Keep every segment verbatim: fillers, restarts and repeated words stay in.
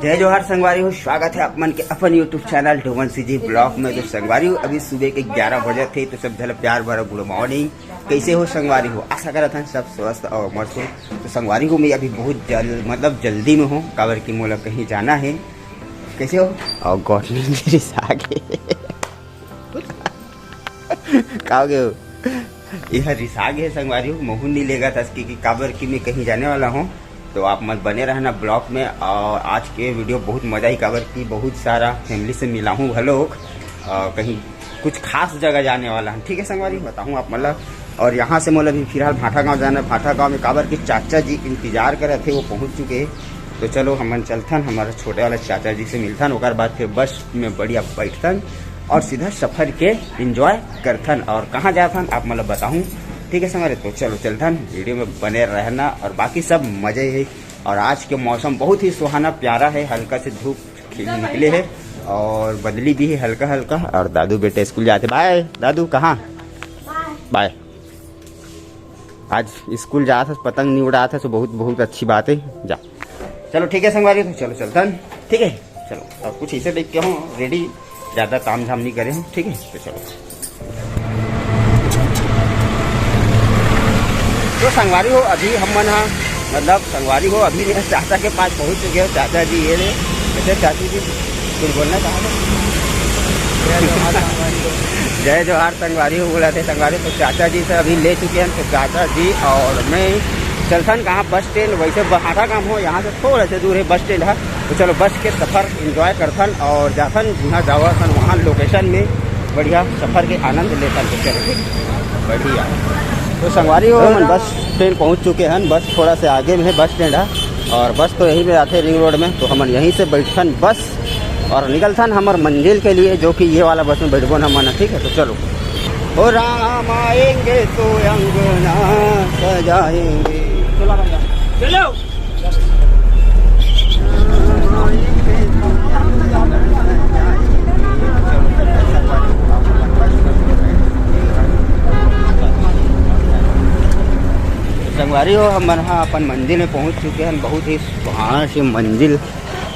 जय जोहार संगवारी हो, स्वागत है आप मन के अपन YouTube channel Doman CG blog में। तो संगवारी हो, अभी सुबह के ग्यारह बजे थे, तो सब झन प्यार भरा गुड मॉर्निंग। कैसे हो संगवारी हो? आशा करत हन सब स्वस्थ और मस्त हो। तो संगवारी हो, मैं अभी बहुत जल मतलब जल्दी में हूँ, काबर कि मोला कहीं जाना है। कैसे हो? और गॉडलिन भी रिसा गे। का हो गए हो? यह रिसा गे संगवारी हो, महू नहीं लेगा था कि, कि काबर कि मैं कहीं जाने वाला हूँ। तो आप मन बने रहना ब्लॉग में। और आज के वीडियो बहुत मजा ही, काबर कि बहुत सारा फैमिली से मिला हूँ घलोक, और कहीं कुछ खास जगह जाने वाला हन। ठीक है संगवारी, बताहूँ आप मतलब। और यहाँ से मोला भी फिलहाल भाठा गांव जाना है। भाठा गांव में काबर कि चाचा जी इंतजार करत थे, वो पहुँच चुके हैं। तो चलो हमन चलथन, हमारे छोटे वाले चाचा जी से मिलथन, ओकर बाद फिर बस में बढ़िया बैठथन और सीधा सफर के एंजॉय करथन। और कहाँ जाथन आप मतलब बताहूँ। ठीक है संगवारी, तो चलो चलथन, वीडियो में बने रहना और बाकी सब मजे है। और आज के मौसम बहुत ही सुहाना प्यारा है, हल्का से धूप खिल निकले है और बदली भी है हल्का हल्का। और दादू बेटे स्कूल जाते, बाय दादू। कहाँ? बाय। आज स्कूल जात हस, पतंग नहीं उड़ात हस, तो बहुत बहुत अच्छी बात है। जा, चलो ठीक है संगवारी, तो चलो चलथन। ठीक है, चलो अब कुछ ऐसे देख के हो रेडी, ज़्यादा ताम झाम नहीं करे हो। ठीक है, तो चलो। तो संगवारी हो, अभी हम मन हा मतलब संगवारी हो, अभी मैं चाचा के पास पहुँच चुके हो। चाचा जी ये रहे। अच्छा चाची जी, कुछ बोलना चाहते? जय जोहार संगवारी हो। जय जोहार संगवारी हो बोला थे संगवारी। तो चाचा जी से अभी ले चुके हैं, तो चाचा जी और मैं चलथन कहाँ बस स्टैंड, वैसे बहाटा काम हो, यहाँ से थोड़ा से दूर है बस स्टैंड है। तो चलो बस के सफर एंजॉय करथन और जाथन जहाँ जावथन वहाँ लोकेशन में बढ़िया सफर के आनंद लेथन। तो चलो ठीक, बढ़िया। तो संगवारी हो, हमन बस स्टैंड पहुँच चुके हैं, बस थोड़ा से आगे में है बस स्टैंड है और बस तो यहीं पे आते रिंग रोड में। तो हमन यहीं से बैठथन बस और निकलथन हमर मंजिल के लिए, जो कि ये वाला बस में बैठबो न हमन। ठीक है, तो चलो। ओ राम आएंगे तो अंगना सजाएंगे। चलो। संगवारी हो, हमन ह अपन मंजिल में पहुंच चुके हैं। बहुत ही सुहाना सी मंजिल,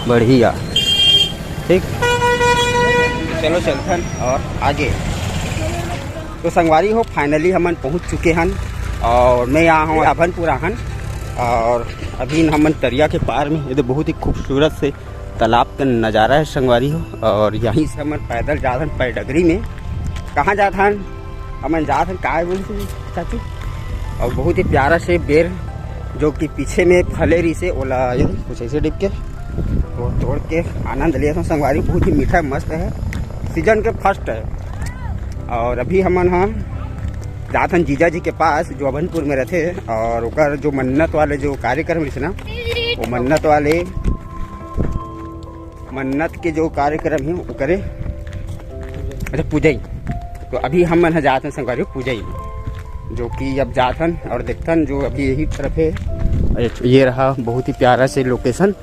बढ़िया। ठीक, चलो चलथन और आगे। तो संगवारी हो, फाइनली हमन पहुंच चुके हन और मैं यहाँ हूँ अभनपुर आहन। और अभी हमन तरिया के पार में, ये तो बहुत ही खूबसूरत से तालाब का नज़ारा है संगवारी हो। और यहीं से हमन पैदल जात हन पैडगरी में। कहाँ जात हन? हमन जात हन, काय बोलते चाचू? और बहुत ही प्यारा से बेर जो कि पीछे में फले रही से, ओला ये कुछ ऐसे डिप के वो तोड़ के आनंद लेत हन संगवारी। बहुत ही मीठा मस्त है, सीजन के फर्स्ट है। और अभी हमन ह जात हन जीजा जी के पास, जो अभनपुर में रहते, और ओकर जो मन्नत वाले जो कार्यक्रम रहिस ना, वो मन्नत वाले, मन्नत के जो कार्यक्रम है ओकरे, अच्छा, पूजई। तो अभी हमन ह जात हन संगवारी पूजई, जो कि अब जात हन और देखथन जो अभी यही तरफ है। ये रहा बहुत ही प्यारा से लोकेशन।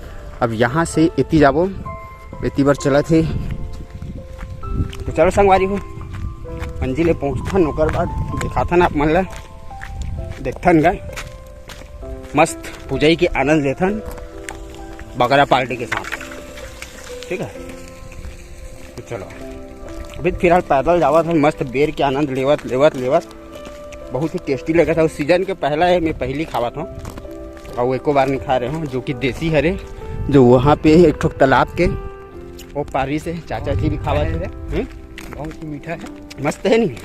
अब यहाँ से एती जाबो, एती बर चलत हे। तो चलो संगवारी हो, मंजिल ले पहुँचथन, ओकर बाद दिखाथन आप मन ला, देखथन गा, मस्त पूजई के आनंद लेथन बगरा पार्टी के साथ। ठीक है, तो चलो अभी फिलहाल पैदल जावत हन, मस्त बेर के आनंद लेवत लेवत लेवत। बहुत ही टेस्टी लगत है। उस सीजन के पहला है, मैं पहली खावत हूँ और एको बार नहीं खा रहे हूँ, जो कि देसी हरे, जो वहाँ पे एक ठो तालाब के वो पारी से चाचा जी भी खावत है। हम्म? बहुत ही मीठा है। मस्त है नहीं?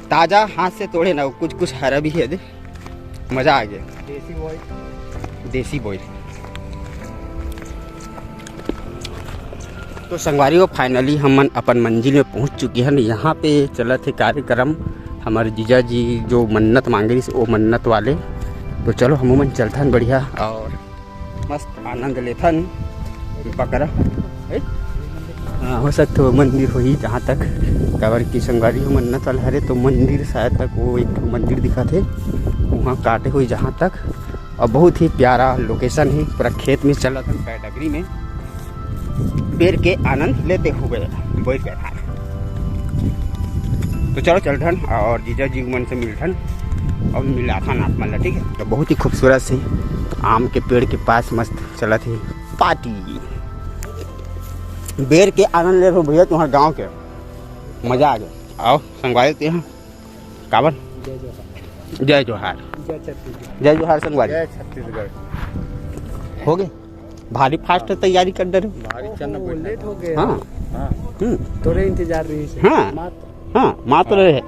ताजा हाथ से तोड़े ना, कुछ कुछ हरा भी है दे। मजा आ गया। देसी बॉय। देसी बॉय। तो संगवारी हो, फाइनली हमन अपन मंजिल में पहुंच चुके हैं। यहाँ पे चलत हे कार्यक्रम, हमारे जीजा जी जो मन्नत मांगे रहिस, वो मन्नत वाले। तो चलो हम मन चलथन बढ़िया और मस्त आनंद लेथन बकरा। ए? हाँ, हो सकथे वो मंदिर होही जहाँ तक, काबर कि संगवारी हो मन्नत वाला हरे, तो मंदिर शायद तक वो एक ठो मंदिर दिखत हे, वहाँ काटे होही जहाँ तक। और बहुत ही प्यारा लोकेशन हे, पूरा खेत में चलत हन, पैडगरी में बेर के आनंद लेते हुए बोल के था। तो चलो चलथन और जीजा जी मन से मिलथन और मिलाथन आप मन ला, ठीक है। तो बहुत ही खूबसूरत से आम के पेड़ के पास मस्त चलत हे पार्टी। बेर के आनंद ले रहो भैया, तुम्हारे गांव के मजा आ गया। आओ संगवारी, ते हैं काबर? जय जोहार। जय जोहार। जय छत्तीसगढ़। जय जोहार संगवारी। जय छत्तीसगढ़। हो गए, भारी फास्ट तैयारी कर दे रहे हो। भारी चंद ओ, लेट हो गए। हाँ। हाँ। हम्म। तोरे इंतजार रही से। हाँ। मात्र। हाँ, मात्र हाँ। है।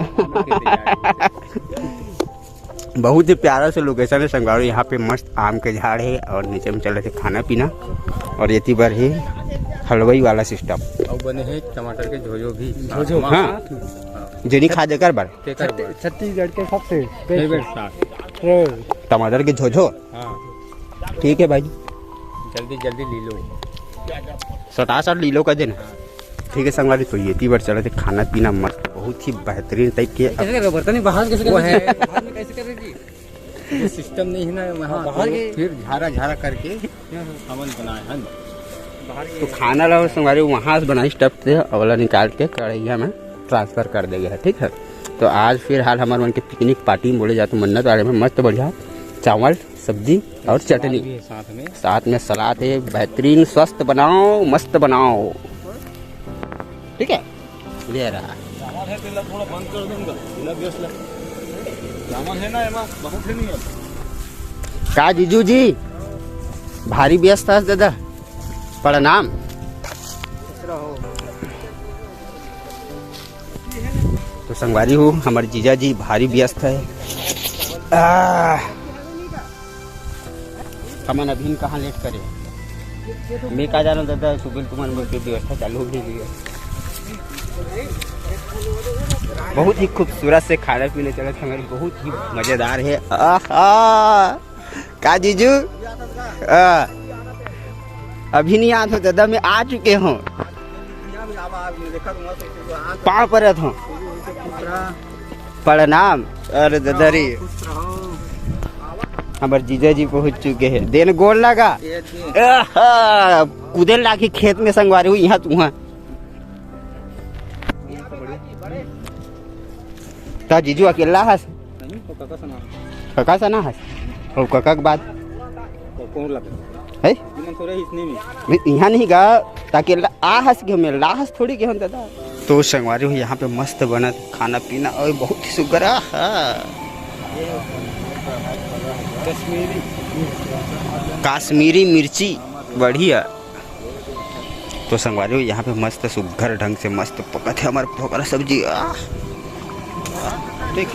बहुत ही प्यारा से लोकेशन है संगवारी। यहाँ पे मस्त आम के झाड़ है और नीचे में चल रहे थे खाना पीना, और ये बर है हलवाई वाला सिस्टम। और बने हैं टमाटर के झोझो भी। झोझो। हाँ। हाँ। जेनी खा देकर बार। तेकर छत्ती-, बार। छत्तीसगढ़ के सबसे फेवरेट साग। टमाटर के झोझो। हाँ। ठीक है भाई। जल्दी जल्दी ले लो। सटासट ले लो कर देना। ठीक है संगवारी, तो ये ती बार चलत हे खाना पीना मस्त, बहुत ही बेहतरीन टाइप के। कैसे कर रहे हो? बर्तन ही बाहर कैसे कर वो रहे हो? है। बाहर में कैसे कर रहे जी? ये सिस्टम नहीं है ना वहाँ हाँ, बाहर तो के। फिर झारा झारा करके हाँ, हाँ। हमन बनाए हैं। बाहर तो के। खाना ला संगवारी वहाँ से बनाई स्टफ से, अवला निकाल के कढ़ैया में ट्रांसफर कर दे गया है, ठीक है। तो आज फिलहाल हमारे मन के पिकनिक पार्टी में बोले जाते मन्नत वाले में मस्त बढ़िया चावल, सब्जी और सलाद चटनी। भी है साथ में। साथ में सलाद है, बेहतरीन। स्वस्थ बनाओ, मस्त बनाओ, ठीक है। ले रहा। सामान है, तेला थोड़ा बंद कर दूंगा, बिना गैस लग। सामान है ना, एमा बहुत है नहीं अब। का जीजू जी, भारी व्यस्त है दादा, प्रणाम। तो संगवारी हो, हमारे जीजा जी भारी व्यस्त है। आ, हमन अभी कहाँ लेट करे, मैं का जानो दादा, सुबह तुमन बोल के व्यवस्था चालू हो गई है। बहुत ही खूबसूरत से खाना पीने चलत हमारे, बहुत ही मजेदार है। आहा, का जीजू? आ, अभी नहीं आत हो दादा, मैं आ चुके हूँ। पाँव परत हूँ। प्रणाम। अरे दादा रे, हमर जीजा जी पहुँच चुके हैं। देन गोड़ लगा। आहा, कूदे लागी खेत में संगवारी हुई यहाँ तुहाँ। ता जीजू अकेला हस? नहीं, तो काका सना। काका सना हस? और काका के बाद? तो कौन लगे? है? इमन थोड़े इसने में। मैं यहाँ नहीं गा, ताके ला-, आ हस के हमें ला हस थोड़ी के हम दादा। तो संगवारी हो, यहाँ पे मस्त बनत खाना पीना और बहुत ही सुग्घर, आहा। कश्मीरी। कश्मीरी मिर्ची, बढ़िया। तो संगवारी हो, यहाँ पे मस्त सुग्घर ढंग से मस्त पकत है हमारे भोकरा सब्जी। आह! ठीक।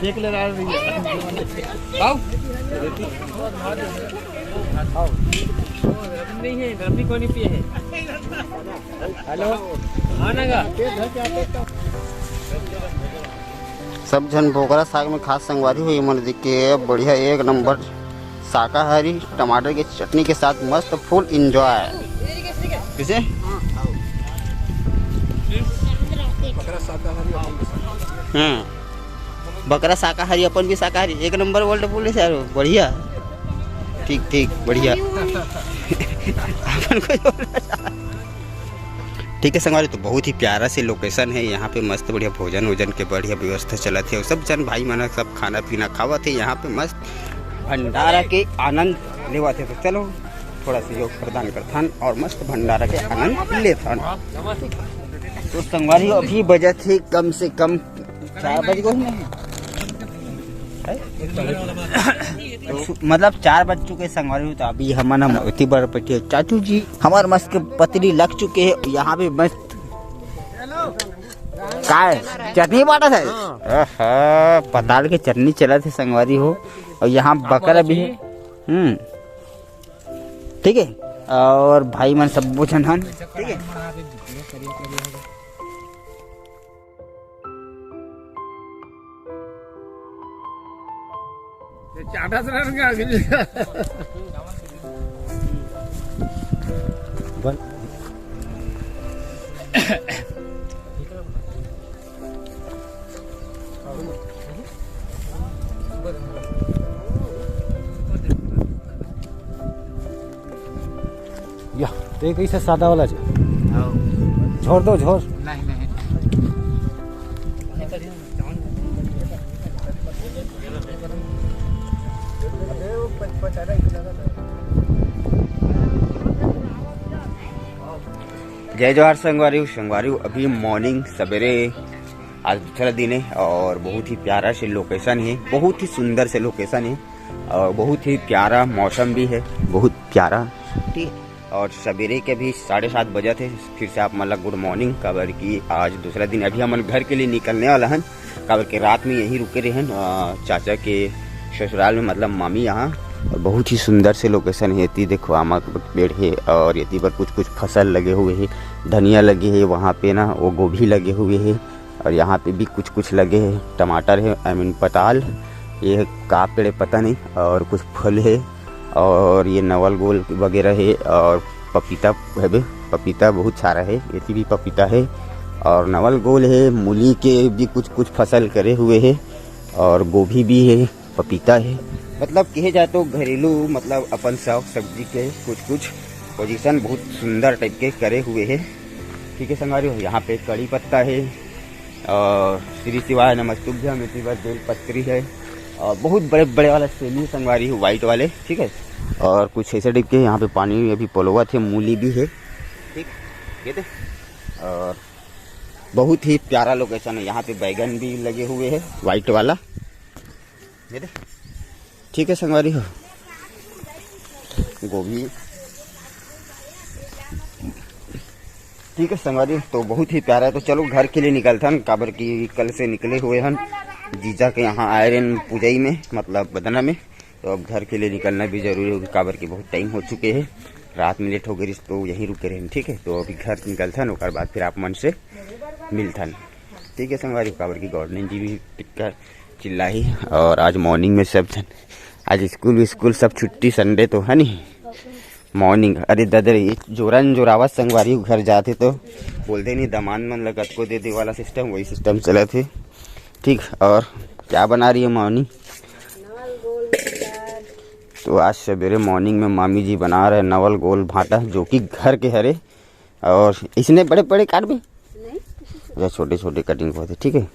देख ले रहा है भैया। आओ। नहीं है, रबी को नहीं पिए है। हेलो। हाँ ना गा। सब झन भोकरा साग में खास संगवारी हो, ये मन देख के बढ़िया एक नंबर शाकाहारी टमाटर के चटनी के साथ मस्त फुल एंजॉय। किसे? हम्म, बकरा शाकाहारी, अपन भी शाकाहारी, एक नंबर वर्ल्ड पुलिस यार, बढ़िया। ठीक ठीक, बढ़िया। अपन को ठीक है संगवारी, तो बहुत ही प्यारा से लोकेशन है। यहाँ पे मस्त बढ़िया भोजन वोजन के बढ़िया व्यवस्था चलत है, और सब जन भाई मन सब खाना पीना खावत है, यहाँ पे मस्त भंडारा के आनंद लेवत है। तो चलो थोड़ा सहयोग प्रदान करथन और मस्त भंडारा के आनंद लेथन। तो संगवारी हो, अभी बजत है कम से कम चार बज गए हैं। मतलब चार बज चुके संगवारी हो, तो अभी हमन हम इतनी बार बैठे चाचू जी, हमार मस्त के पतली लग चुके हैं। यहाँ पे मस्त का है, चटनी बांटत है। आहा, पताल के चटनी चलत है संगवारी हो। और यहाँ बकरा भी है। हम्म, ठीक है। और भाई मन सब झन हन, ठीक है। चाटा से ना निकाल के। बन। या, तो ये कैसे सादा वाला जी? हाँ। झोर दो, झोर। नहीं, नहीं। जय जोहार संगवारी हो। संगवारी हो, अभी मॉर्निंग सवेरे, आज दूसरा दिन है और बहुत ही प्यारा से लोकेशन है, बहुत ही सुंदर से लोकेशन है और बहुत ही प्यारा मौसम भी है, बहुत प्यारा। ठीक, और सवेरे के भी साढ़े सात बजत है। फिर से आप मन ला गुड मॉर्निंग, काबर कि आज दूसरा दिन, अभी हमन घर के लिए निकलने वाला हन, काबर के रात में यहीं रुके रहेन, अ, चाचा के ससुराल में, मतलब मामी यहाँ। और बहुत ही सुंदर से लोकेशन है। एती देखो, आमा के पेड़ है और एती पर कुछ कुछ फसल लगे हुए है, धनिया लगे है वहाँ पे ना, वो गोभी लगे हुए है और यहाँ पे भी कुछ कुछ लगे है, टमाटर है, आई मीन पताल, ये का पेड़ है पता नहीं, और कुछ फल है और ये नवल गोल वगैरह है और पपीता है बे, पपीता बहुत सारा है, एती भी पपीता है और नवल गोल है, मूली के भी कुछ कुछ फसल करे हुए है और गोभी भी है, पपीता है। मतलब कहे जाए तो घरेलू, मतलब अपन साग सब्जी के कुछ कुछ पोजीशन बहुत सुंदर टाइप के करे हुए है। ठीक है संगवारी हो, यहाँ पे कड़ी पत्ता है और श्री शिवाय नमस्तुभ्यम, इसी बार बेल पत्री है और बहुत बड़े बड़े वाला सेमी संगवारी हो, व्हाइट वाले, ठीक है। और कुछ ऐसे टाइप के यहाँ पे पानी अभी पलोवत है, मूली भी है, ठीक, ये दे। और बहुत ही प्यारा लोकेशन है, यहाँ पे बैगन भी लगे हुए है व्हाइट वाला, ये दे। ठीक है संगवारी हो, गोभी। ठीक है संगवारी, तो बहुत ही प्यारा है। तो चलो घर के लिए निकलथन, काबर कि कल से निकले हुए हन, जीजा के यहाँ आए रहेन पूजई में, मतलब बदना में। तो अब घर के लिए निकलना भी जरूरी होगी, काबर कि बहुत टाइम हो चुके है, रात में लेट हो गई, तो यहीं रुके रहेन। ठीक है, तो अभी घर निकलथन, ओकर बाद फिर आप मन से मिलथन। ठीक है संगवारी, काबर कि गवर्नमेंट जी भी टिक्का चिल्लाही और आज मॉर्निंग में सब झन, आज स्कूल स्कूल सब छुट्टी, संडे तो है नहीं, मॉर्निंग। अरे दादा रे, ये जोरन जोरावत संगवारी घर जाते तो बोलते नहीं, दमान मन ला कतको दे दे वाला सिस्टम, वही सिस्टम चलत है। ठीक, और क्या बना रही है मामी? तो आज सवेरे मॉर्निंग में मामी जी बना रहे नवल गोल भाटा, जो कि घर के हरे, और इसने बड़े बड़े काट भी, नहीं। अच्छा, छोटे छोटे कटिंग बहुत है, ठीक है।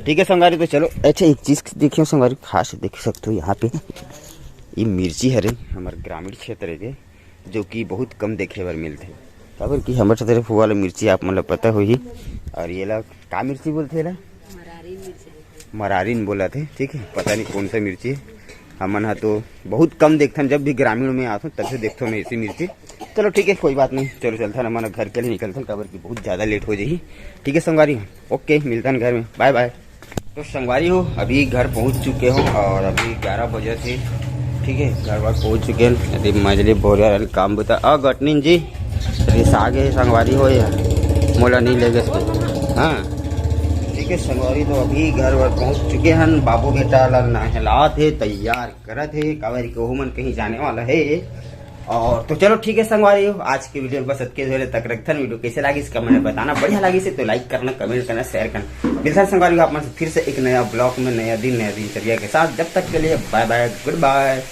ठीक है संगवारी, तो चलो, अच्छा एक चीज देखियो संगवारी, खास देख सकते हो यहाँ पे ये मिर्ची हरे, हमारे ग्रामीण क्षेत्र के, जो कि बहुत कम देखे बर मिलथे, काबर कि हमर तरफ वाला मिर्ची आप मन ल पता होही, और ये ला का मिर्ची बोलथे ला? मरारीन बोलथे। ठीक है, पता नहीं कौन सा मिर्ची है, हमन ह तो बहुत कम देखथन, जब भी ग्रामीण में आथन तब से देखथन मैं ऐसी मिर्ची। चलो ठीक है, कोई बात नहीं, चलो चलथन, हमन घर के लिए निकलथन, काबर कि बहुत ज़्यादा लेट हो जाही। ठीक है संगवारी, ओके, मिलथन घर में, बाय बाय। तो संगवारी हो, अभी घर पहुंच चुके हो और अभी ग्यारह बजे थे। ठीक है, घर वर पहुंच चुके हैं। अभी मजली बोरिया रहन काम बता, आ गटनीन जी रिसा गे संगवारी हो या मोला नहीं लेगे थे। हाँ, ठीक है संगवारी, तो अभी घर वर पहुंच चुके हैं। बाबू बेटा ला नहला थे, तैयार करत हे, काबर कि ओहू मन कहीं जाने वाला है। और तो चलो ठीक है संगवारी हो, आज के वीडियो बस अतके जोरे तक रखथन। वीडियो कैसे लागिस कमेंट में बताना, बढ़िया लागिस तो लाइक करना, कमेंट करना, शेयर करना। मिलथन संगवारी हो आप मन से फिर से एक नया ब्लॉग में, नया दिन, नया दिनचर्या के साथ। जब तक के लिए बाय बाय, गुड बाय।